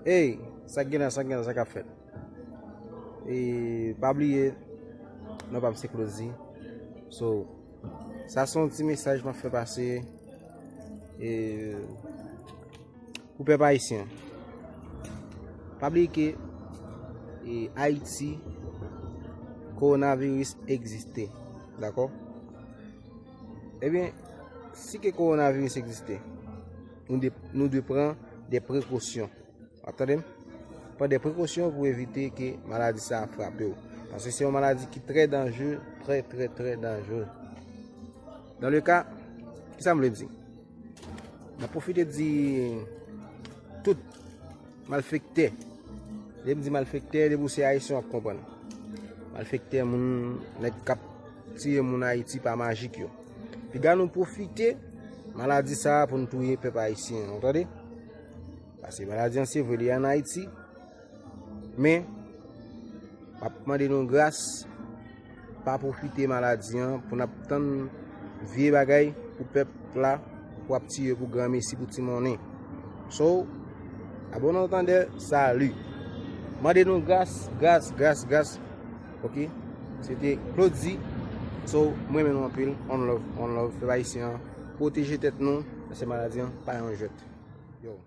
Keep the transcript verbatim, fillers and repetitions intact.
Hey, sa k gen la, sa k gen la, sa k ap fèt? E pa bliye, non pa m se Claudy. So, sa se yon ti mesaj m ap fè pase. E pou pèp ayisyen, pa bliye ke e Ayiti, kowonaviris egziste. Dakò? Ebyen, si ke kowonaviris egziste, nou de, nou dwe pran de prekosyon. W ap tande m? Pran de prekosyon pou evite ke maladi sa a frape w. Paske se yon maladi ki trè danjere, trè, trè, trè danjere. Dan le ka, kisa m vle di? M ap pwofite di tout malfektè. Lè m di malfektè, depi w se ayisyen w ap konprann. Malfektè, moun, nèg k ap tiye moun Ayiti pa majik yo. Piga nou pwofite maladi sa a pou n touye pèp ayisyen an, w tande? Paske maladi an se vre li ann Ayiti, men m ap mande nou gras, pa pwofite maladi an pou n ap tann vye bagay pou pèp la, pou ap tiye pou granmesi, pou ti monnen. So, a bon antandè, sali. Mande nou gras, gras, gras, gras. Ok? Se te Claudy. So, mwen renmen nou anpil. One love, one love. Pèp ayisyen an, pwoteje tèt nou, paske maladi an pa yon jwèt. Yo.